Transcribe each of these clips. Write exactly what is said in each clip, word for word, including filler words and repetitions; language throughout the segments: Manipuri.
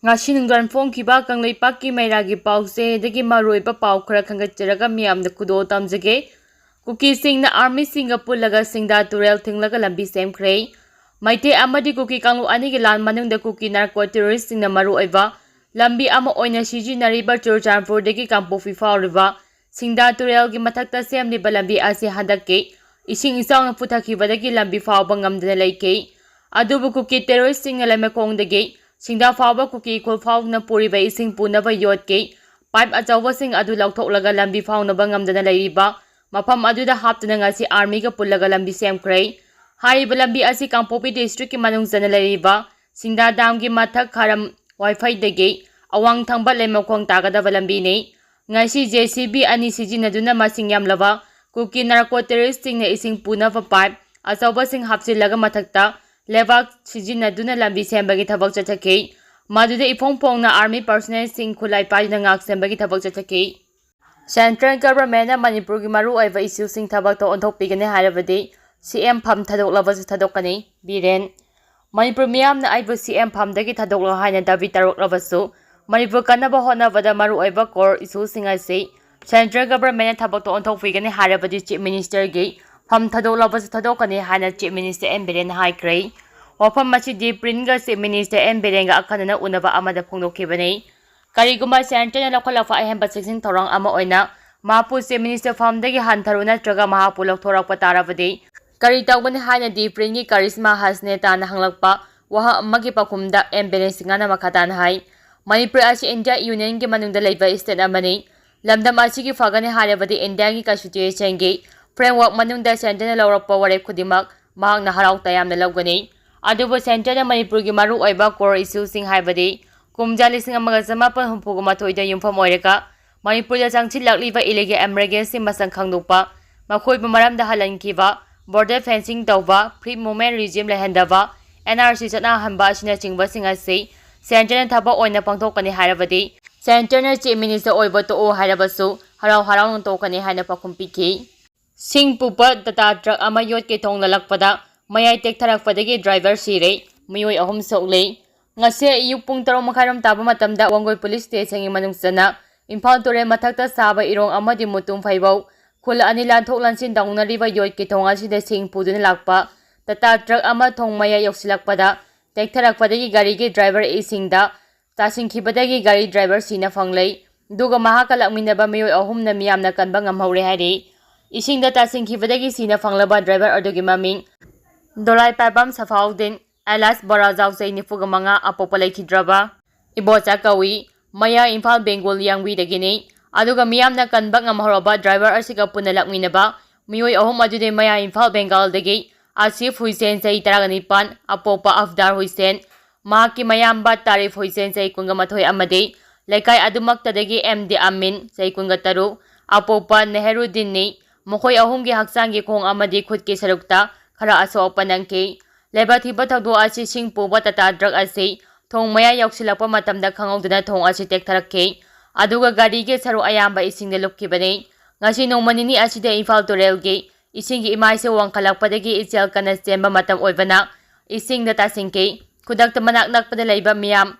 ꯉꯁꯤ ꯅꯨꯡꯗꯥꯡ ꯐꯣꯡꯈꯤꯕ ꯀꯪꯂꯩꯄꯥꯛꯀꯤ ꯃꯩꯔꯥꯒꯤ ꯄꯥꯎꯆꯦꯗꯒꯤ ꯃꯔꯨꯑꯣꯏꯕ ꯄꯥꯎ ꯈꯔ ꯈꯟꯒꯠꯆꯔꯒ ꯃꯤꯌꯥꯝꯗ ꯈꯨꯗꯣꯜ ꯇꯝꯖꯒꯦ꯫ ꯀꯨꯀꯤꯁꯤꯡꯅ ꯑꯥꯔꯃꯤꯁꯤꯡꯒ ꯄꯨꯜꯂꯒ ꯁꯤꯡꯗꯥ ꯇꯨꯔꯦꯜ ꯊꯤꯡꯂꯒ ꯂꯝꯕꯤ ꯁꯦꯝꯈ꯭ꯔꯦ꯫ ꯃꯩꯇꯩ ꯑꯃꯗꯤ ꯀꯨꯀꯤ ꯀꯥꯡꯂꯨꯞ ꯑꯅꯤꯒꯤ ꯂꯥꯟ ꯃꯅꯨꯡꯗ ꯀꯨꯀꯤ ꯅꯥꯔꯀꯣ ꯇꯦꯔꯣꯔꯤꯁꯁꯤꯡꯅ ꯃꯔꯨꯑꯣꯏꯕ ꯂꯝꯕꯤ ꯑꯃ ꯑꯣꯏꯅ ꯁꯤꯖꯤꯟꯅꯔꯤꯕ ꯆꯨꯔꯆꯥꯟꯄꯨꯔꯗꯒꯤ ꯀꯥꯡꯄꯣꯛꯄꯤ ꯐꯥꯎꯔꯤꯕ ꯁꯤꯡꯗꯥ ꯇꯨꯔꯦꯜꯒꯤ ꯃꯊꯛꯇ ꯁꯦꯝꯂꯤꯕ ꯂꯝꯕꯤ ꯑꯁꯤ ꯍꯟꯗꯛꯀꯤ ꯏꯁꯤꯡ ꯏꯆꯥꯎꯅ ꯄꯨꯊꯈꯤꯕꯗꯒꯤ ꯂꯝꯕꯤ ꯐꯥꯎꯕ ꯉꯝꯗꯅ ꯂꯩꯈꯤ꯫ ꯑꯗꯨꯕꯨ ꯀꯨꯀꯤ ꯇꯦꯔꯣꯔꯤꯁꯁꯤꯡꯅ ꯂꯩꯃꯈꯣꯡꯗꯒꯤ ꯁꯤꯡꯗꯥ ꯐꯥꯎꯕ ꯀꯨꯀꯤ ꯈꯨꯜ ꯐꯥꯎꯅ ꯄꯨꯔꯤꯕ ꯏꯁꯤꯡ ꯄꯨꯅꯕ ꯌꯣꯠꯀꯤ ꯄꯥꯏꯞ ꯑꯆꯧꯕꯁꯤꯡ ꯑꯗꯨ ꯂꯧꯊꯣꯛꯂꯒ ꯂꯝꯕꯤ ꯐꯥꯎꯅꯕ ꯉꯝꯗꯅ ꯂꯩꯔꯤꯕ ꯃꯐꯝ ꯑꯗꯨꯗ ꯍꯥꯞꯇꯨꯅ ꯉꯁꯤ ꯑꯥꯔꯃꯤꯒ ꯄꯨꯜꯂꯒ ꯂꯝꯕꯤ ꯁꯦꯝꯈ꯭ꯔꯦ꯫ ꯍꯥꯏꯔꯤꯕ ꯂꯝꯕꯤ ꯑꯁꯤ ꯀꯥꯡꯄꯣꯛꯄꯤ ꯗꯤꯁꯇ꯭ꯔꯤꯛꯀꯤ ꯃꯅꯨꯡ ꯆꯟꯅ ꯂꯩꯔꯤꯕ ꯁꯤꯡꯗꯥ ꯗꯥꯝꯒꯤ ꯃꯊꯛ ꯈꯥꯔꯝ ꯋꯥꯏꯐꯩꯗꯒꯤ ꯑꯋꯥꯡ ꯊꯪꯕ ꯂꯩꯃꯈꯣꯡ ꯇꯥꯒꯗꯕ ꯂꯝꯕꯤꯅꯤ꯫ ꯉꯁꯤ ꯖꯦ ꯁꯤ ꯕꯤ ꯑꯅꯤ ꯁꯤꯖꯤꯟꯅꯗꯨꯅ ꯃꯁꯤꯡ ꯌꯥꯝꯂꯕ ꯀꯨꯀꯤ ꯅꯥꯔꯀꯣ ꯇꯦꯔꯣꯔꯤꯁꯁꯤꯡꯅ ꯏꯁꯤꯡ ꯄꯨꯅꯕ ꯄꯥꯏꯞ ꯑꯆꯧꯕꯁꯤꯡ ꯍꯥꯞꯆꯤꯜꯂꯒ ꯃꯊꯛꯇ ꯂꯩꯕꯥꯛ ꯁꯤꯖꯤꯟꯅꯗꯨꯅ ꯂꯝꯕꯤ ꯁꯦꯝꯕꯒꯤ ꯊꯕꯛ ꯆꯠꯊꯈꯤ꯫ ꯃꯗꯨꯗ ꯏꯐꯣꯡ ꯐꯣꯡꯅ ꯑꯥꯔꯃꯤ ꯄꯔꯁꯣꯅꯦꯜꯁꯤꯡ ꯈꯨꯠꯂꯥꯏ ꯄꯥꯏꯗꯨꯅ ꯉꯥꯛ ꯁꯦꯟꯕꯒꯤ ꯊꯕꯛ ꯆꯠꯊꯈꯤ꯫ ꯁꯦꯟꯇ꯭ꯔꯦꯜ ꯒꯚꯔꯟꯃꯦꯟꯠꯅ ꯃꯅꯤꯄꯨꯔꯒꯤ ꯃꯔꯨꯑꯣꯏꯕ ꯏꯁꯨꯁꯤꯡ ꯊꯕꯛꯇ ꯑꯣꯟꯊꯣꯛꯄꯤꯒꯅꯤ ꯍꯥꯏꯔꯕꯗꯤ ꯁꯤ ꯑꯦꯝ ꯐꯝ ꯊꯥꯗꯣꯛꯂꯕꯁꯨ ꯊꯥꯗꯣꯛꯀꯅꯤ꯫ ꯕꯤꯔꯦꯟ꯫ ꯃꯅꯤꯄꯨꯔ ꯃꯤꯌꯥꯝꯅ ꯑꯩꯕꯨ ꯁꯤ ꯑꯦꯝ ꯐꯝꯗꯒꯤ ꯊꯥꯗꯣꯛꯂꯣ ꯍꯥꯏꯅ ꯗꯥꯕꯤ ꯇꯧꯔꯛꯂꯕꯁꯨ ꯃꯅꯤꯄꯨꯔ ꯀꯟꯅꯕ ꯍꯣꯠꯅꯕꯗ ꯃꯔꯨꯑꯣꯏꯕ ꯀꯣꯔ ꯏꯁꯨꯁꯤꯡ ꯑꯁꯤ ꯁꯦꯟꯇ꯭ꯔꯦꯜ ꯒꯚꯔꯟꯃꯦꯟꯠꯅ ꯊꯕꯛꯇ ꯑꯣꯟꯊꯣꯛꯄꯤꯒꯅꯤ ꯍꯥꯏꯔꯕꯗꯤ ꯆꯤꯐ ꯃꯤꯅꯤꯁꯇꯔꯒꯤ ꯐꯝ ꯊꯥꯗꯣꯛꯂꯕꯁꯨ ꯊꯥꯗꯣꯛꯀꯅꯤ ꯍꯥꯏꯅ ꯆꯤꯐ ꯃꯤꯅꯤꯁꯇꯔ ꯑꯦꯟ ꯕꯤꯔꯦꯟꯅ ꯍꯥꯏꯈ꯭ꯔꯦ꯫ ꯋꯥꯐꯝ ꯑꯁꯤ ꯗꯤ ꯄ꯭ꯔꯤꯟꯒ ꯆꯤꯐ ꯃꯤꯅꯤꯁꯇꯔ ꯑꯦꯟ ꯕꯤꯔꯦꯟꯒ ꯑꯈꯟꯅꯅ ꯎꯅꯕ ꯑꯃꯗ ꯐꯣꯡꯗꯣꯛꯈꯤꯕꯅꯤ꯫ ꯀꯔꯤꯒꯨꯝꯕ ꯁꯦꯟꯇꯔꯅ ꯂꯧꯈꯠꯂꯛꯄ ꯑꯍꯦꯟꯕ ꯆꯦꯛꯁꯤꯟ ꯊꯧꯔꯥꯡ ꯑꯃ ꯑꯣꯏꯅ ꯃꯍꯥꯛꯄꯨ ꯆꯤꯐ ꯃꯤꯅꯤꯁꯇꯔ ꯐꯝꯗꯒꯤ ꯍꯟꯊꯔꯨ ꯅꯠꯇ꯭ꯔꯒ ꯃꯍꯥꯛꯄꯨ ꯂꯧꯊꯣꯔꯛꯄ ꯇꯥꯔꯕꯗꯤ ꯀꯔꯤ ꯇꯧꯒꯅꯤ ꯍꯥꯏꯅ ꯗꯤ ꯄ꯭ꯔꯤꯟꯒꯤ ꯀꯔꯤꯁꯃꯥ ꯍꯁꯅꯦꯇꯥꯅ ꯍꯪꯂꯛꯄ ꯋꯥꯍꯪ ꯑꯃꯒꯤ ꯄꯥꯎꯈꯨꯝꯗ ꯑꯦꯝ ꯕꯤꯔꯦꯟ ꯁꯤꯡꯍꯅ ꯃꯈꯥ ꯇꯥꯅ ꯍꯥꯏ, ꯃꯅꯤꯄꯨꯔ ꯑꯁꯤ ꯏꯟꯗꯤꯌꯥ ꯌꯨꯅꯤꯌꯟꯒꯤ ꯃꯅꯨꯡꯗ ꯂꯩꯕ ꯁ꯭ꯇꯦꯠ ꯑꯃꯅꯤ꯫ ꯂꯝꯗꯝ ꯑꯁꯤꯒꯤ ꯐꯒꯅꯤ ꯍꯥꯏꯔꯕꯗꯤ ꯏꯟꯗꯤꯌꯥꯒꯤ ꯀꯟꯁꯇꯤꯇ꯭ꯌꯨꯁꯟꯒꯤ ꯐ꯭ꯔꯦꯝꯋꯥꯔꯛ ꯃꯅꯨꯡꯗ ꯁꯦꯟꯇꯔꯅ ꯂꯧꯔꯛꯄ ꯋꯥꯔꯦꯞ ꯈꯨꯗꯤꯡꯃꯛ ꯃꯍꯥꯛꯅ ꯍꯔꯥꯎ ꯇꯌꯥꯝꯅ ꯂꯧꯒꯅꯤ꯫ ꯑꯗꯨꯕꯨ ꯁꯦꯟꯇꯔꯅ ꯃꯅꯤꯄꯨꯔꯒꯤ ꯃꯔꯨꯑꯣꯏꯕ ꯀꯣꯔ ꯏꯁꯨꯁꯤꯡ ꯍꯥꯏꯕꯗꯤ ꯀꯨꯝꯖꯥ ꯂꯤꯁꯤꯡ ꯑꯃꯒ ꯆꯃꯥꯄꯟ ꯍꯨꯝꯐꯨꯒ ꯃꯥꯊꯣꯏꯗ ꯌꯨꯝꯐꯝ ꯑꯣꯏꯔꯒ ꯃꯅꯤꯄꯨꯔꯗ ꯆꯪꯁꯤꯜꯂꯛꯂꯤꯕ ꯏꯂꯤꯒꯦꯜ ꯏꯃꯤꯒ꯭ꯔꯦꯟꯁꯤꯡ ꯃꯁꯛ ꯈꯪꯗꯣꯛꯄ, ꯃꯈꯣꯏꯕꯨ ꯃꯔꯝꯗ ꯍꯜꯍꯟꯈꯤꯕ, ꯕꯣꯔꯗꯔ ꯐꯦꯟꯁꯤꯡ ꯇꯧꯕ, ꯐ꯭ꯔꯤ ꯃꯨꯚꯃꯦꯟꯠ ꯔꯤꯖꯤꯝ ꯂꯩꯍꯟꯗꯕ, ꯑꯦꯟ ꯑꯥꯔ ꯁꯤ ꯆꯠꯅꯍꯟꯕ ꯑꯁꯤꯅꯆꯤꯡꯕꯁꯤꯡ ꯑꯁꯤ ꯁꯦꯟꯇꯔꯅ ꯊꯕꯛ ꯑꯣꯏꯅ ꯄꯥꯡꯊꯣꯛꯀꯅꯤ ꯍꯥꯏꯔꯕꯗꯤ ꯁꯦꯟꯇꯔꯅ ꯆꯤꯐ ꯃꯤꯅꯤꯁꯇꯔ ꯑꯣꯏꯕ ꯇꯣꯛꯑꯣ ꯍꯥꯏꯔꯕꯁꯨ ꯍꯔꯥꯎ ꯍꯔꯥꯎꯅ ꯇꯣꯛꯀꯅꯤ ꯍꯥꯏꯅ ꯄꯥꯎꯈꯨꯝ ꯄꯤꯈꯤ꯫ ꯁꯤꯡ ꯄꯨꯕ ꯇꯥꯇꯥ ꯇ꯭ꯔꯛ ꯑꯃ ꯌꯣꯠꯀꯤ ꯊꯣꯡ ꯂꯜꯂꯛꯄꯗ ꯃꯌꯥꯏ ꯇꯦꯛꯊꯔꯛꯄꯗꯒꯤ ꯗ꯭ꯔꯥꯏꯚꯔ ꯁꯤꯔꯦ, ꯃꯤꯑꯣꯏ ꯑꯍꯨꯝ ꯁꯣꯛꯂꯦ꯫ ꯉꯁꯤ ꯑꯌꯨꯛ ꯄꯨꯡ ꯇꯔꯨꯛ ꯃꯈꯥꯏꯔꯣꯝ ꯇꯥꯕ ꯃꯇꯝꯗ ꯋꯥꯡꯒꯣꯏ ꯄꯨꯂꯤꯁ ꯁ꯭ꯇꯦꯁꯟꯒꯤ ꯃꯅꯨꯡ ꯆꯟꯅ ꯏꯝꯐꯥꯜ ꯇꯨꯔꯦꯜ ꯃꯊꯛꯇ ꯁꯥꯕ ꯏꯔꯣꯡ ꯑꯃꯗꯤ ꯃꯨꯇꯨꯝ ꯐꯩꯕꯧ ꯈꯨꯜ ꯑꯅꯤ ꯂꯥꯟꯊꯣꯛ ꯂꯥꯟꯁꯤꯟ ꯇꯧꯅꯔꯤꯕ ꯌꯣꯠꯀꯤ ꯊꯣꯡ ꯑꯁꯤꯗ ꯁꯤꯡ ꯄꯨꯗꯨꯅ ꯂꯥꯛꯄ ꯇꯥꯇꯥ ꯇ꯭ꯔꯛ ꯑꯃ ꯊꯣꯡ ꯃꯌꯥꯏ ꯌꯧꯁꯤꯜꯂꯛꯄꯗ ꯇꯦꯛꯊꯔꯛꯄꯗꯒꯤ ꯒꯥꯔꯤꯒꯤ ꯗ꯭ꯔꯥꯏꯚꯔ ꯏꯁꯤꯡꯗ ꯇꯥꯁꯤꯟꯈꯤꯕꯗꯒꯤ ꯒꯥꯔꯤ ꯗ꯭ꯔꯥꯏꯚꯔ ꯁꯤꯅ ꯐꯪꯂꯩ꯫ ꯑꯗꯨꯒ ꯃꯍꯥꯛꯀ ꯂꯥꯛꯃꯤꯟꯅꯕ ꯃꯤꯑꯣꯏ ꯑꯍꯨꯝꯅ ꯃꯤꯌꯥꯝꯅ ꯀꯟꯕ ꯉꯝꯍꯧꯔꯦ ꯍꯥꯏꯔꯤ꯫ ꯏꯁꯤꯡꯗ ꯇꯥꯁꯤꯟꯈꯤꯕꯗꯒꯤ ꯁꯤꯅ ꯐꯪꯂꯕ ꯗ꯭ꯔꯥꯏꯚꯔ ꯑꯗꯨꯒꯤ ꯃꯃꯤꯡ ꯗꯣꯂꯥꯏꯄꯥꯏꯕꯝ ꯁꯐꯥꯎꯗꯤꯟ, ꯑꯦꯂꯥꯁ ꯕꯣꯔꯥꯖꯥꯎ, ꯆꯍꯤ ꯅꯤꯐꯨꯒ ꯃꯉꯥ, ꯑꯄꯣꯛꯄ ꯂꯩꯈꯤꯗ꯭ꯔꯕ ꯏꯕꯣꯆꯥ ꯀꯧꯏ꯫ ꯃꯌꯥ ꯏꯝꯐꯥꯜ ꯕꯦꯡꯒꯣꯜ ꯌꯥꯡꯕꯤꯗꯒꯤꯅꯤ꯫ ꯑꯗꯨꯒ ꯃꯤꯌꯥꯝꯅ ꯀꯟꯕ ꯉꯝꯍꯧꯔꯕ ꯗ꯭ꯔꯥꯏꯚꯔ ꯑꯁꯤꯒ ꯄꯨꯟꯅ ꯂꯥꯛꯃꯤꯟꯅꯕ ꯃꯤꯑꯣꯏ ꯑꯍꯨꯝ ꯑꯗꯨꯗꯤ ꯃꯌꯥ ꯏꯝꯐꯥꯜ ꯕꯦꯡꯒꯥꯜꯗꯒꯤ ꯑꯁꯤꯐ ꯍꯨꯏꯁꯦꯟ, ꯆꯍꯤ ꯇꯔꯥꯒ ꯅꯤꯄꯥꯟ, ꯑꯄꯣꯛꯄ ꯑꯐꯗꯥꯔ ꯍꯨꯏꯁꯦꯟ, ꯃꯍꯥꯛꯀꯤ ꯃꯌꯥꯝꯕ ꯇꯥꯔꯤꯐ ꯍꯨꯏꯁꯦꯟ, ꯆꯍꯤ ꯀꯨꯟꯒ ꯃꯥꯊꯣꯏ, ꯑꯃꯗꯤ ꯂꯩꯀꯥꯏ ꯑꯗꯨꯃꯛꯇꯗꯒꯤ ꯑꯦꯝ ꯗꯤ ꯑꯃꯤꯟ, ꯆꯍꯤ ꯀꯨꯟꯒ ꯇꯔꯨꯛ, ꯑꯄꯣꯛꯄ ꯅꯦꯍꯔꯨꯗꯤꯟꯅꯤ꯫ ꯃꯈꯣꯏ ꯑꯍꯨꯝꯒꯤ ꯍꯛꯆꯥꯡꯒꯤ ꯈꯣꯡ ꯑꯃꯗꯤ ꯈꯨꯠꯀꯤ ꯁꯔꯨꯛꯇ ꯈꯔ ꯑꯁꯣꯛ ꯑꯄꯟ ꯅꯪꯈꯤ꯫ ꯂꯥꯏꯕꯛ ꯊꯤꯕ ꯊꯧꯗꯣꯛ ꯑꯁꯤ ꯁꯤꯡ ꯄꯨꯕ ꯇꯥꯇꯥ ꯇ꯭ꯔꯛ ꯑꯁꯤ ꯊꯣꯡ ꯃꯌꯥ ꯌꯧꯁꯤꯜꯂꯛꯄ ꯃꯇꯝꯗ ꯈꯪꯍꯧꯗꯅ ꯊꯣꯡ ꯑꯁꯤ ꯇꯦꯛꯊꯔꯛꯈꯤ, ꯑꯗꯨꯒ ꯒꯥꯔꯤꯒꯤ ꯁꯔꯨꯛ ꯑꯌꯥꯝꯕ ꯏꯁꯤꯡꯗ ꯂꯨꯞꯈꯤꯕꯅꯤ꯫ ꯉꯁꯤ ꯅꯣꯡꯃ ꯅꯤꯅꯤ ꯑꯁꯤꯗ ꯏꯝꯐꯥꯜ ꯇꯨꯔꯦꯜꯒꯤ ꯏꯁꯤꯡꯒꯤ ꯏꯃꯥꯏꯁꯤꯡ ꯋꯥꯡꯈꯠꯂꯛꯄꯗꯒꯤ ꯏꯆꯦꯜ ꯀꯟꯅ ꯆꯦꯟꯕ ꯃꯇꯝ ꯑꯣꯏꯕꯅ ꯏꯁꯤꯡꯗ ꯇꯥꯁꯤꯟꯈꯤ꯫ ꯈꯨꯗꯛꯇ ꯃꯅꯥꯛ ꯅꯛꯄꯗ ꯂꯩꯕ ꯃꯤꯌꯥꯝ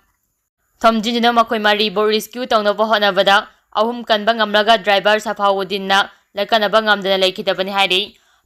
ꯊꯣꯝꯖꯤꯟꯗꯨꯅ ꯃꯈꯣꯏ ꯃꯔꯤꯕꯨ rescue ꯇꯧꯅꯕ ꯍꯣꯠꯅꯕꯗ ꯑꯍꯨꯝ ꯀꯟꯕ ꯉꯝꯂꯒ ꯗ꯭ꯔꯥꯏꯚꯔ ꯁꯐꯥꯎꯗꯤꯟꯅ ꯂꯀꯟꯅꯕ ꯉꯝꯗꯅ ꯂꯩꯈꯤꯗꯕꯅꯤ ꯍꯥꯏꯔꯤ꯫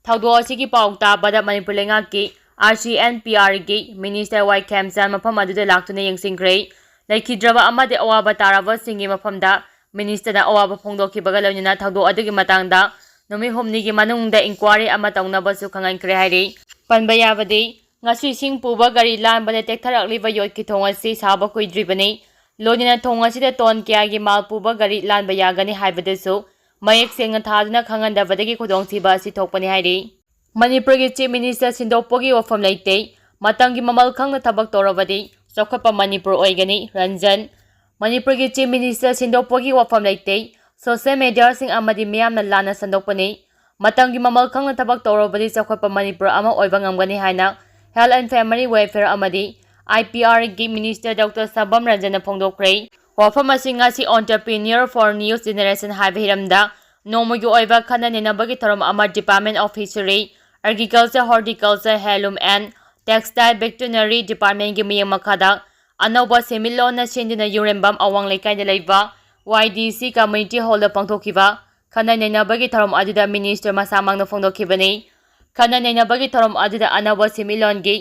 ꯊꯧꯗꯣꯛ ꯑꯁꯤꯒꯤ ꯄꯥꯎ ꯇꯥꯕꯗ ꯃꯅꯤꯄꯨꯔ ꯂꯩꯉꯥꯛꯀꯤ R C N P ꯑꯥꯔꯒꯤ minister ꯋꯥꯏ ꯈꯦꯝꯆꯥꯟ ꯃꯐꯝ ꯑꯗꯨꯗ ꯂꯥꯛꯇꯨꯅ ꯌꯦꯡꯁꯤꯟꯈ꯭ꯔꯦ꯫ ꯂꯩꯈꯤꯗ꯭ꯔꯕ ꯑꯃꯗꯤ ꯑꯋꯥꯕ ꯇꯥꯔꯕꯁꯤꯡꯒꯤ ꯃꯐꯝꯗ ꯃꯤꯅꯤꯁꯇꯔꯅ ꯑꯋꯥꯕ ꯐꯣꯡꯗꯣꯛꯈꯤꯕꯒ ꯂꯣꯏꯅꯅ ꯊꯧꯗꯣꯛ ꯑꯗꯨꯒꯤ ꯃꯇꯥꯡꯗ ꯅꯨꯃꯤꯠ ꯍꯨꯝꯅꯤꯒꯤ ꯃꯅꯨꯡꯗ inquiry ꯑꯃ ꯇꯧꯅꯕꯁꯨ ꯈꯪꯍꯟꯈ꯭ꯔꯦ ꯍꯥꯏꯔꯤ꯫ ꯄꯟꯕ ꯌꯥꯕꯗꯤ, ꯉꯁꯤ ꯁꯤꯡ ꯄꯨꯕ ꯒꯥꯔꯤ ꯂꯥꯟꯕꯗ ꯇꯦꯛꯊꯔꯛꯂꯤꯕ ꯌꯣꯠꯀꯤ ꯊꯣꯡ ꯑꯁꯤ ꯁꯥꯕ ꯀꯨꯏꯗ꯭ꯔꯤꯕꯅꯤ꯫ ꯂꯣꯏꯅꯅ ꯊꯣꯡ ꯑꯁꯤꯗ ꯇꯣꯟ ꯀꯌꯥꯒꯤ ꯃꯥꯜ ꯄꯨꯕ ꯒꯥꯔꯤ ꯂꯥꯟꯕ ꯌꯥꯒꯅꯤ ꯍꯥꯏꯕꯗꯨꯁꯨ ꯃꯌꯦꯛ ꯁꯦꯡꯅ ꯊꯥꯗꯨꯅ ꯈꯪꯍꯟꯗꯕꯗꯒꯤ ꯈꯨꯗꯣꯡꯊꯤꯕ ꯑꯁꯤ ꯊꯣꯛꯄꯅꯤ ꯍꯥꯏꯔꯤ꯫ ꯃꯅꯤꯄꯨꯔꯒꯤ Chief Minister ꯁꯤꯟꯗꯣꯛꯄꯒꯤ ꯋꯥꯐꯝ ꯂꯩꯇꯦ꯫ ꯃꯇꯝꯒꯤ ꯃꯃꯜ ꯈꯪꯅ ꯊꯕꯛ ꯇꯧꯔꯕꯗꯤ ꯆꯥꯎꯈꯠꯄ ꯃꯅꯤꯄꯨꯔ ꯑꯣꯏꯒꯅꯤ, ꯔꯟꯖꯟ꯫ ꯃꯅꯤꯄꯨꯔꯒꯤ Chief Minister ꯁꯤꯟꯗꯣꯛꯄꯒꯤ ꯋꯥꯐꯝ ꯂꯩꯇꯦ꯫ Social mediaꯁꯤꯡ ꯑꯃꯗꯤ ꯃꯤꯌꯥꯝꯅ ꯂꯥꯟꯅ ꯁꯟꯗꯣꯛꯄꯅꯤ꯫ ꯃꯇꯝꯒꯤ ꯃꯃꯜ ꯈꯪꯅ ꯊꯕꯛ ꯇꯧꯔꯕꯗꯤ ꯆꯥꯎꯈꯠꯄ ꯃꯅꯤꯄꯨꯔ ꯑꯃ ꯑꯣꯏꯕ ꯉꯝꯒꯅꯤ ꯍꯥꯏꯅ Health and Family Welfare ꯑꯃꯗꯤ I P Rꯒꯤ Minister Doctor Sambam ꯔꯟꯖꯟꯅ ꯐꯣꯡꯗꯣꯛꯈ꯭ꯔꯦ꯫ ꯋꯥꯐꯝ ꯑꯁꯤ ꯉꯁꯤ Entrepreneur for News Generation ꯍꯥꯏꯕ ꯍꯤꯔꯝꯗ ꯅꯣꯡꯃꯒꯤ ꯑꯣꯏꯕ ꯈꯟꯅ ꯅꯩꯅꯕꯒꯤ ꯊꯧꯔꯝ ꯑꯃ Department of Fishery, Agriculture, Horticulture, Handloom and Textile, Veterinary Departmentꯀꯤ ꯃꯤꯠꯌꯦꯡ ꯃꯈꯥꯗ ꯑꯅꯧꯕ ꯁꯦꯟꯃꯤꯠꯂꯣꯟꯅ ꯁꯤꯟꯗꯨꯅ ꯌꯨꯔꯦꯝꯕꯝ ꯑꯋꯥꯡ ꯂꯩꯀꯥꯏꯗ ꯂꯩꯕ ꯋꯥꯏ ꯗꯤ ꯁꯤ ꯀꯝꯃ꯭ꯌꯨꯅꯤꯇꯤ ꯍꯣꯜꯗ ꯄꯥꯡꯊꯣꯛꯈꯤꯕ ꯈꯟꯅ ꯅꯩꯅꯕꯒꯤ ꯊꯧꯔꯝ ꯑꯗꯨꯗ ꯃꯤꯅꯤꯁꯇꯔ ꯃꯁꯥꯃꯛꯅ ꯐꯣꯡꯗꯣꯛꯈꯤꯕꯅꯤ꯫ ꯈꯟꯅ ꯅꯩꯅꯕꯒꯤ ꯊꯧꯔꯝ ꯑꯗꯨꯗ ꯑꯅꯧꯕ ꯁꯦꯟꯃꯤꯠꯂꯣꯟꯒꯤ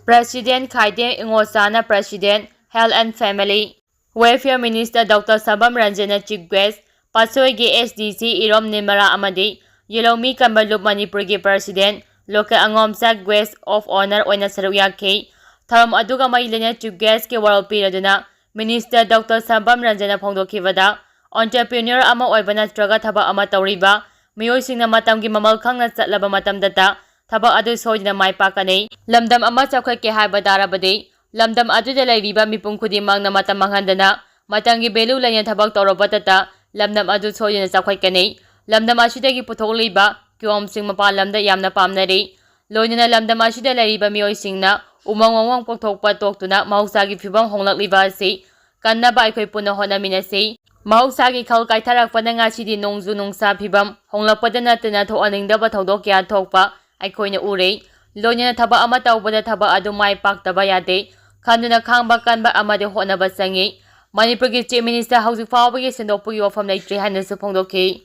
ꯄ꯭ꯔꯦꯁꯤꯗꯦꯟ ꯈꯥꯏꯗꯦꯝ ꯏꯉꯣꯆꯥꯅ president, Health and Family Welfare Minister Doctor Sambam ꯔꯟꯖꯟꯅ chief guest, ꯄꯥꯠꯁꯣꯏꯒꯤ S D C Irom Nirmala ꯑꯃꯗꯤ ꯌꯦꯂꯧꯃꯤ ꯀꯝꯕ ꯂꯨꯞ ꯃꯅꯤꯄꯨꯔꯒꯤ ꯄ꯭ꯔꯦꯁꯤꯗꯦꯟ ꯂꯣꯀꯦ ꯑꯉꯣꯝꯆꯥ guest of honour ꯑꯣꯏꯅ ꯁꯔꯨꯛ ꯌꯥꯈꯤ꯫ ꯊꯧꯔꯝ ꯑꯗꯨꯒ ꯃꯔꯤ ꯂꯩꯅ chief guestꯀꯤ ꯋꯥꯔꯣꯜ ꯄꯤꯔꯗꯨꯅ ꯃꯤꯅꯤꯁꯇꯔ ꯗꯣꯛꯇꯔ ꯁꯝꯕꯝ ꯔꯟꯖꯟꯅ ꯐꯣꯡꯗꯣꯛꯈꯤꯕꯗ, entrepreneur ꯑꯃ ꯑꯣꯏꯕ ꯅꯠꯇ꯭ꯔꯒ ꯊꯕꯛ ꯑꯃ ꯇꯧꯔꯤꯕ ꯃꯤꯑꯣꯏꯁꯤꯡꯅ ꯃꯇꯝꯒꯤ ꯃꯃꯜ ꯈꯪꯅ ꯆꯠꯂꯕ ꯃꯇꯝꯗꯇ ꯊꯕꯛ ꯑꯗꯨ ꯁꯣꯏꯗꯅ ꯃꯥꯏ ꯄꯥꯛꯀꯅꯤ꯫ ꯂꯝꯗꯝ ꯑꯃ ꯆꯥꯎꯈꯠꯀꯦ ꯍꯥꯏꯕ ꯇꯥꯔꯕꯗꯤ ꯂꯝꯗꯝ ꯑꯗꯨꯗ ꯂꯩꯔꯤꯕ ꯃꯤꯄꯨꯝ ꯈꯨꯗꯤꯡꯃꯛꯅ ꯃꯇꯝ ꯃꯥꯡꯍꯟꯗꯅ ꯃꯇꯝꯒꯤ value ꯂꯩꯅ ꯊꯕꯛ ꯇꯧꯔꯕꯇꯇ ꯂꯝꯗꯝ ꯑꯗꯨ ꯁꯣꯏꯗꯅ ꯆꯥꯎꯈꯠꯀꯅꯤ꯫ ꯂꯝꯗꯝ ꯑꯁꯤꯗꯒꯤ ꯄꯨꯊꯣꯛꯂꯤꯕ ꯀꯤꯍꯣꯝꯁꯤꯡ ꯃꯄꯥꯟ ꯂꯝꯗ ꯌꯥꯝꯅ ꯄꯥꯝꯅꯔꯤ꯫ ꯂꯣꯏꯅꯅ ꯂꯝꯗꯝ ꯑꯁꯤꯗ ꯂꯩꯔꯤꯕ ꯃꯤꯑꯣꯏꯁꯤꯡꯅ ꯎꯃꯪ ꯋꯥꯃꯪ ꯄꯣꯛꯊꯣꯛꯄ ꯇꯣꯛꯇꯨꯅ ꯃꯍꯧꯁꯥꯒꯤ ꯐꯤꯕꯝ ꯍꯣꯡꯂꯛꯂꯤꯕ ꯑꯁꯤ ꯀꯟꯅꯕ ꯑꯩꯈꯣꯏ ꯄꯨꯟꯅ ꯍꯣꯠꯅꯃꯤꯟꯅꯁꯤ꯫ ꯃꯍꯧꯁꯥꯒꯤ ꯈꯜ ꯀꯥꯏꯊꯔꯛꯄꯅ ꯉꯁꯤꯗꯤ ꯅꯣꯡꯖꯨ ꯅꯨꯡꯁꯥ ꯐꯤꯕꯝ ꯍꯣꯡꯂꯛꯄꯗ ꯅꯠꯇꯅ ꯊꯣꯛꯍꯟꯅꯤꯡꯗꯕ ꯊꯧꯗꯣꯛ ꯀꯌꯥ ꯊꯣꯛꯄ ꯑꯩꯈꯣꯏꯅ ꯎꯔꯦ꯫ ꯂꯣꯏꯅꯅ ꯊꯕꯛ ꯑꯃ ꯇꯧꯕꯗ ꯊꯕꯛ ꯑꯗꯨ ꯃꯥꯏ ꯄꯥꯛꯇꯕ ꯌꯥꯗꯦ꯫ ꯈꯟꯗꯨꯅ ꯈꯥꯡꯕ ꯀꯟꯕ ꯑꯃꯗꯤ ꯍꯣꯠꯅꯕ ꯆꯪꯏ꯫ ꯃꯅꯤꯄꯨꯔꯒꯤ Chief Minister ꯍꯧꯖꯤꯛ ꯐꯥꯎꯕꯒꯤ ꯁꯦꯡꯗꯣꯛꯄꯒꯤ ꯋꯥꯐꯝ ꯂꯩꯇ꯭ꯔꯤ ꯍꯥꯏꯅꯁꯨ ꯐꯣꯡꯗꯣꯛꯈꯤ꯫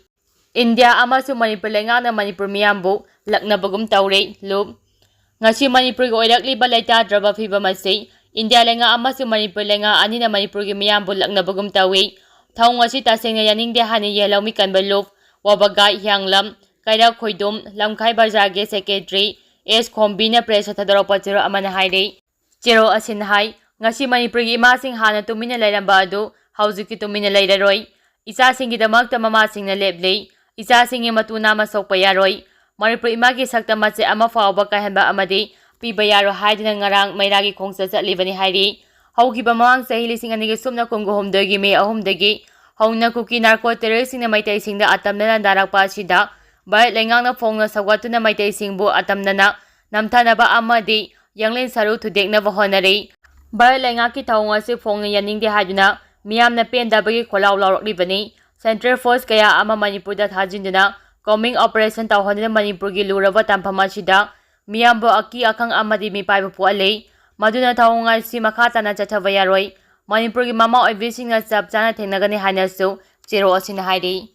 ꯏꯟꯗꯤꯌꯥ ꯑꯃꯁꯨꯡ ꯃꯅꯤꯄꯨꯔ ꯂꯩꯉꯥꯛꯅ ꯃꯅꯤꯄꯨꯔ ꯃꯤꯌꯥꯝꯕꯨ ꯂꯛꯅꯕꯒꯨꯝ ꯇꯧꯔꯦ꯫ ꯂꯨꯞ꯫ ꯉꯁꯤ ꯃꯅꯤꯄꯨꯔꯒꯤ ꯑꯣꯏꯔꯛꯂꯤꯕ ꯂꯩꯇꯥꯗ꯭ꯔꯕ ꯐꯤꯕꯝ ꯑꯁꯤ ꯏꯟꯗꯤꯌꯥ ꯂꯩꯉꯥꯛ ꯑꯃꯁꯨꯡ ꯃꯅꯤꯄꯨꯔ ꯂꯩꯉꯥꯛ ꯑꯅꯤꯅ ꯃꯅꯤꯄꯨꯔꯒꯤ ꯃꯤꯌꯥꯝꯕꯨ ꯂꯛꯅꯕꯒꯨꯝ ꯇꯧꯏ꯫ ꯊꯧꯑꯣꯡ ꯑꯁꯤ ꯇꯁꯦꯡꯅ ꯌꯥꯅꯤꯡꯗꯦ ꯍꯥꯏꯅ ꯌꯦꯜꯍꯧꯃꯤ ꯀꯟꯕ ꯂꯨꯞ, ꯋꯥꯕꯒꯥꯏ, ꯍꯤꯌꯥꯡꯂꯝ, ꯀꯩꯔꯥꯛ ꯈꯣꯏꯗꯨꯝ, ꯂꯝꯈꯥꯏ ꯕꯖꯥꯔꯒꯤ secretary ꯑꯦꯁ ꯈꯣꯝꯕꯤꯅ pressꯇ ꯊꯥꯗꯣꯔꯛꯄ ꯆꯦꯔꯣꯜ ꯑꯃꯅ ꯍꯥꯏꯔꯤ꯫ ꯆꯦꯔꯣꯜ ꯑꯁꯤꯅ ꯍꯥꯏ, ꯉꯁꯤ ꯃꯅꯤꯄꯨꯔꯒꯤ ꯏꯃꯥꯁꯤꯡ ꯍꯥꯟꯅ ꯇꯨꯃꯤꯟꯅ ꯂꯩꯔꯝꯕ ꯑꯗꯨ ꯍꯧꯖꯤꯛꯇꯤ ꯇꯨꯃꯤꯟꯅ ꯂꯩꯔꯔꯣꯏ꯫ ꯏꯆꯥꯁꯤꯡꯒꯤꯗꯃꯛꯇ ꯃꯃꯥꯁꯤꯡꯅ ꯂꯦꯞꯂꯤ꯫ ꯏꯆꯥꯁꯤꯡꯒꯤ ꯃꯇꯨ ꯅꯥꯝꯃ ꯁꯣꯛꯄ ꯌꯥꯔꯣꯏ꯫ ꯃꯅꯤꯄꯨꯔ ꯏꯃꯥꯒꯤ ꯁꯛꯇꯝ ꯑꯁꯤ ꯑꯃ ꯐꯥꯎꯕ ꯀꯥꯏꯍꯟꯕ ꯑꯃꯗꯤ ꯄꯤꯕ ꯌꯥꯔꯣꯏ ꯍꯥꯏꯗꯨꯅ ꯉꯔꯥꯡ ꯃꯩꯔꯥꯒꯤ ꯈꯣꯡꯆꯠ ꯆꯠꯂꯤꯕꯅꯤ ꯍꯥꯏꯔꯤ꯫ ꯍꯧꯈꯤꯕ ꯃꯃꯥꯡ ꯆꯍꯤ ꯂꯤꯁꯤꯡ ꯑꯅꯤꯒꯤ ꯁꯨꯞꯅ ꯀꯨꯟꯒ ꯍꯨꯝꯗꯣꯏꯒꯤ ꯃꯦ ꯑꯍꯨꯝꯗꯒꯤ ꯍꯧꯅ ꯀꯨꯀꯤ narco terroristꯁꯤꯡꯅ ꯃꯩꯇꯩꯁꯤꯡꯗ ꯑꯇꯝꯅꯅ ꯅꯥꯔꯛꯄ ꯑꯁꯤꯗ ꯚꯥꯔꯠ ꯂꯩꯉꯥꯛꯅ ꯐꯣꯡꯅ ꯁꯧꯒꯠꯇꯨꯅ ꯃꯩꯇꯩꯁꯤꯡꯕꯨ ꯑꯇꯝꯅꯅ ꯅꯝꯊꯅꯕ ꯑꯃꯗꯤ ꯌꯥꯡꯂꯦꯟ ꯁꯔꯨ ꯊꯨꯗꯦꯛꯅꯕ ꯍꯣꯠꯅꯔꯤ꯫ ꯚꯥꯔꯠ ꯂꯩꯉꯥꯛꯀꯤ ꯊꯧꯑꯣꯡ ꯑꯁꯤ ꯐꯣꯡꯅ ꯌꯥꯅꯤꯡꯗꯦ ꯍꯥꯏꯗꯨꯅ ꯃꯤꯌꯥꯝꯅ ꯄꯦꯟꯗꯕꯒꯤ ꯈꯣꯜꯂꯥꯎ ꯂꯥꯎꯔꯛꯂꯤꯕꯅꯤ꯫ Central force ꯀꯌꯥ ꯑꯃ ꯃꯅꯤꯄꯨꯔꯗ ꯊꯥꯖꯤꯟꯗꯨꯅ combing operation ꯇꯧꯍꯟꯗꯨꯅ ꯃꯅꯤꯄꯨꯔꯒꯤ ꯂꯨꯔꯕ ꯇꯥꯟꯐꯝ ꯑꯁꯤꯗ ꯃꯤꯌꯥꯝꯕꯨ ꯑꯀꯤ ꯑꯈꯪ ꯑꯃꯗꯤ ꯃꯤꯄꯥꯏꯕ ꯄꯣꯛꯍꯜꯂꯤ꯫ ꯃꯗꯨꯅ ꯊꯧꯑꯣꯡ ꯑꯁꯤ ꯃꯈꯥ ꯇꯥꯅ ꯆꯠꯊꯕ ꯌꯥꯔꯣꯏ꯫ ꯃꯅꯤꯄꯨꯔꯒꯤ ꯃꯃꯥ ꯑꯣꯏꯕꯤꯁꯤꯡꯅ ꯆꯞ ꯆꯥꯅ ꯊꯦꯡꯅꯒꯅꯤ ꯍꯥꯏꯅꯁꯨ ꯆꯦꯔꯣꯜ ꯑꯁꯤꯅ ꯍꯥꯏꯔꯤ꯫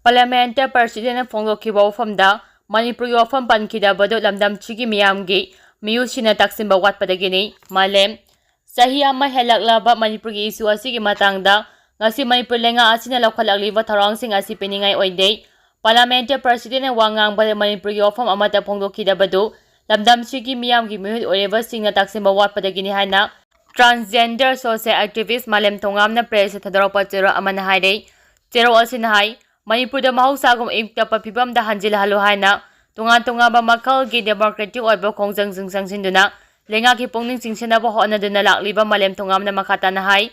Parliament President ꯐꯣꯡꯗꯣꯛꯈꯤꯕ ꯋꯥꯐꯝꯗ ꯃꯅꯤꯄꯨꯔꯒꯤ ꯋꯥꯐꯝ ꯄꯟꯈꯤꯗꯕꯗꯨ ꯂꯝꯗꯝꯁꯤꯒꯤ ꯃꯤꯌꯥꯝꯒꯤ ꯃꯤꯍꯨꯠ ꯁꯤꯡꯅ ꯇꯥꯛꯁꯤꯟꯕ ꯋꯥꯠꯄꯗꯒꯤꯅꯤ꯫ ꯃꯥꯂꯦꯝ ꯆꯍꯤ ꯑꯃ ꯍꯦꯜꯂꯛꯂꯕ ꯃꯅꯤꯄꯨꯔꯒꯤ issue ꯑꯁꯤꯒꯤ ꯃꯇꯥꯡꯗ ꯉꯁꯤ ꯃꯅꯤꯄꯨꯔ ꯂꯩꯉꯥꯛ ꯑꯁꯤꯅ ꯂꯧꯈꯠꯂꯛꯂꯤꯕ ꯊꯧꯔꯥꯡꯁꯤꯡ ꯑꯁꯤ ꯄꯤꯅꯤꯡꯉꯥꯏ ꯑꯣꯏꯗꯦ꯫ Parliament President ꯋꯥ ꯉꯥꯡꯕꯗ ꯃꯅꯤꯄꯨꯔꯒꯤ ꯋꯥꯐꯝ ꯑꯃꯠꯇ ꯐꯣꯡꯗꯣꯛꯈꯤꯗꯕꯗꯨ ꯂꯝꯗꯝꯁꯤꯒꯤ ꯃꯤꯌꯥꯝꯒꯤ ꯃꯤꯍꯨꯠ ꯑꯣꯏꯔꯤꯕꯁꯤꯡꯅ ꯇꯥꯛꯁꯤꯟꯕ ꯋꯥꯠꯄꯗꯒꯤꯅꯤ ꯍꯥꯏꯅ Transgender Social Activist ꯃꯥꯂꯦꯝ ꯊꯣꯉꯥꯝꯅ press ꯊꯥꯗꯣꯔꯛꯄ ꯆꯦꯔꯣꯜ ꯑꯃꯅ ꯍꯥꯏꯔꯦ꯫ ꯆꯦꯔꯣꯜ ꯑꯁꯤꯅ ꯍꯥꯏ, ꯃꯅꯤꯄꯨꯔꯗ ꯃꯍꯧꯁꯥꯒꯨꯝ ꯏꯪ ꯇꯞꯄ ꯐꯤꯕꯝꯗ ꯍꯟꯖꯤꯜꯍꯜꯂꯨ ꯍꯥꯏꯅ ꯇꯣꯉꯥꯟ ꯇꯣꯉꯥꯟꯕ ꯃꯈꯜꯒꯤ democratic ꯑꯣꯏꯕ ꯈꯣꯡꯖꯪꯁꯤꯡ ꯆꯪꯁꯤꯟꯗꯨꯅ ꯂꯩꯉꯥꯛꯀꯤ ꯄꯨꯛꯅꯤꯡ ꯆꯤꯡꯁꯤꯟꯅꯕ ꯍꯣꯠꯅꯗꯨꯅ ꯂꯥꯛꯂꯤꯕ ꯃꯥꯂꯦꯝ ꯊꯣꯉꯥꯝꯅ ꯃꯈꯥ ꯇꯥꯅ ꯍꯥꯏ,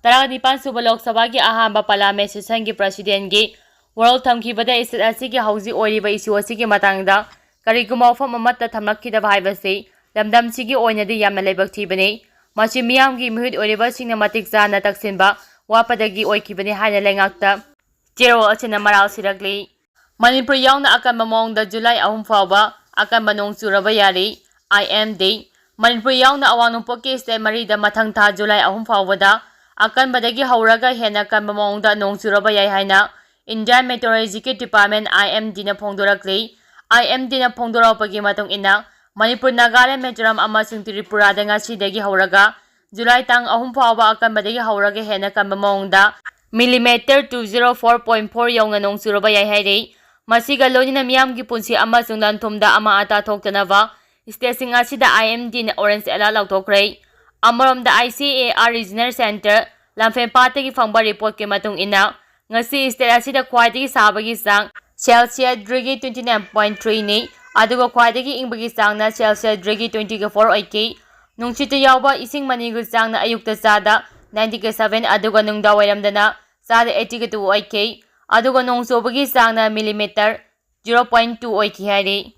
ꯇꯔꯥꯅꯤꯄꯥꯟ ꯁꯨꯕ ꯂꯣꯛ ꯁꯚꯥꯒꯤ ꯑꯍꯥꯟꯕ Parliament session ꯒꯤ President ꯒꯤ ꯋꯥꯔꯣꯜ ꯊꯝꯈꯤꯕꯗ state ꯑꯁꯤꯒꯤ ꯍꯧꯖꯤꯛ ꯑꯣꯏꯔꯤꯕ issue ꯑꯁꯤꯒꯤ ꯃꯇꯥꯡꯗ ꯀꯔꯤꯒꯨꯝꯕ ꯋꯥꯐꯝ ꯑꯃꯠꯇ ꯊꯝꯂꯛꯈꯤꯗꯕ ꯍꯥꯏꯕꯁꯤ ꯂꯝꯗꯝꯁꯤꯒꯤ ꯑꯣꯏꯅꯗꯤ ꯌꯥꯝꯅ ꯂꯥꯏꯕꯛ ꯊꯤꯕꯅꯤ꯫ ꯃꯁꯤ ꯃꯤꯌꯥꯝꯒꯤ ꯃꯤꯍꯨꯠ ꯑꯣꯏꯔꯤꯕꯁꯤꯡꯅ ꯃꯇꯤꯛ ꯆꯥꯅ ꯇꯛꯁꯤꯟꯕ ꯋꯥꯠꯄꯗꯒꯤ ꯑꯣꯏꯈꯤꯕꯅꯤ ꯍꯥꯏꯅ ꯂꯩꯉꯥꯛꯇ ꯆꯦꯔꯣꯜ ꯑꯁꯤꯅ ꯃꯔꯥꯜ ꯁꯤꯔꯛꯂꯤ꯫ ꯃꯅꯤꯄꯨꯔ ꯌꯥꯎꯅ ꯑꯀꯟꯕ ꯃꯑꯣꯡꯗ ꯖꯨꯂꯥꯏ ꯑꯍꯨꯝ ꯐꯥꯎꯕ ꯑꯀꯟꯕ ꯅꯣꯡ ꯆꯨꯔꯕ ꯌꯥꯔꯤ꯫ I M D꯫ ꯃꯅꯤꯄꯨꯔ ꯌꯥꯎꯅ ꯑꯋꯥꯡ ꯅꯣꯡꯄꯣꯛꯀꯤ state ꯃꯔꯤꯗ ꯃꯊꯪ ꯊꯥ ꯖꯨꯂꯥꯏ ꯑꯍꯨꯝ ꯐꯥꯎꯕꯗ ꯑꯀꯟꯕꯗꯒꯤ ꯍꯧꯔꯒ ꯍꯦꯟꯅ ꯀꯟꯕ ꯃꯑꯣꯡꯗ ꯅꯣꯡ ꯆꯨꯔꯕ ꯌꯥꯏ ꯍꯥꯏꯅ Indian Meteorological Department, I M D ꯅ ꯐꯣꯡꯗꯣꯔꯛꯂꯤ꯫ I M D ꯅ ꯐꯣꯡꯗꯣꯔꯛꯄꯒꯤ ꯃꯇꯨꯡ ꯏꯟꯅ, ꯃꯅꯤꯄꯨꯔ, ꯅꯥꯒꯥꯂꯦꯟ, ꯃꯤꯖꯣꯔꯥꯝ ꯑꯃꯁꯨꯡ ꯇ꯭ꯔꯤꯄꯨꯔꯥꯗ ꯉꯁꯤꯗꯒꯤ ꯍꯧꯔꯒ ꯖꯨꯂꯥꯏ ꯇꯥꯡ ꯑꯍꯨꯝ ꯐꯥꯎꯕ ꯑꯀꯟꯕꯗꯒꯤ ꯍꯧꯔꯒ ꯍꯦꯟꯅ ꯀꯟꯕ ꯃꯑꯣꯡꯗ millimeter two zero four point four ꯌꯧꯅ ꯅꯣꯡ ꯆꯨꯔꯕ ꯌꯥꯏ ꯍꯥꯏꯔꯤ꯫ ꯃꯁꯤꯒ ꯂꯣꯏꯅꯅ ꯃꯤꯌꯥꯝꯒꯤ ꯄꯨꯟꯁꯤ ꯑꯃꯁꯨꯡ ꯂꯟ ꯊꯨꯝꯗ ꯑꯃꯥ ꯑꯇꯥ ꯊꯣꯛꯇꯅꯕ state ꯁꯤꯡ ꯑꯁꯤꯗ I M D ꯅ orange alert ꯂꯥꯎꯊꯣꯛꯈ꯭ꯔꯦ꯫ ꯑꯃꯔꯣꯝꯗ, I C A R Regional Centre ꯂꯝꯐꯦꯜꯄꯥꯠꯇꯒꯤ ꯐꯪꯕ report ꯀꯤ ꯃꯇꯨꯡ ꯏꯟꯅ, ꯉꯁꯤ state ꯑꯁꯤꯗ ꯈ꯭ꯋꯥꯏꯗꯒꯤ ꯁꯥꯕꯒꯤ ꯆꯥꯡ Celsius degree twenty nine point three ꯅꯤ, ꯑꯗꯨꯒ ꯈ꯭ꯋꯥꯏꯗꯒꯤ ꯏꯪꯕꯒꯤ ꯆꯥꯡꯅ Celsius degree twenty four ꯑꯣꯏꯈꯤ꯫ ꯅꯨꯡꯁꯤꯠꯇ ꯌꯥꯎꯕ ꯏꯁꯤꯡ ꯃꯅꯤꯜꯒꯤ ꯆꯥꯡꯅ ꯑꯌꯨꯛꯇ ꯆꯥꯗ ninety seven, ꯑꯗꯨꯒ ꯅꯨꯡꯗꯥꯡꯋꯥꯏꯔꯝꯗꯅ ꯆꯥꯗ eighty two ꯑꯣꯏꯈꯤ, ꯑꯗꯨꯒ ꯅꯣꯡ ꯆꯨꯕꯒꯤ ꯆꯥꯡꯅ millimeter zero point two ꯑꯣꯏꯈꯤ ꯍꯥꯏꯔꯤ꯫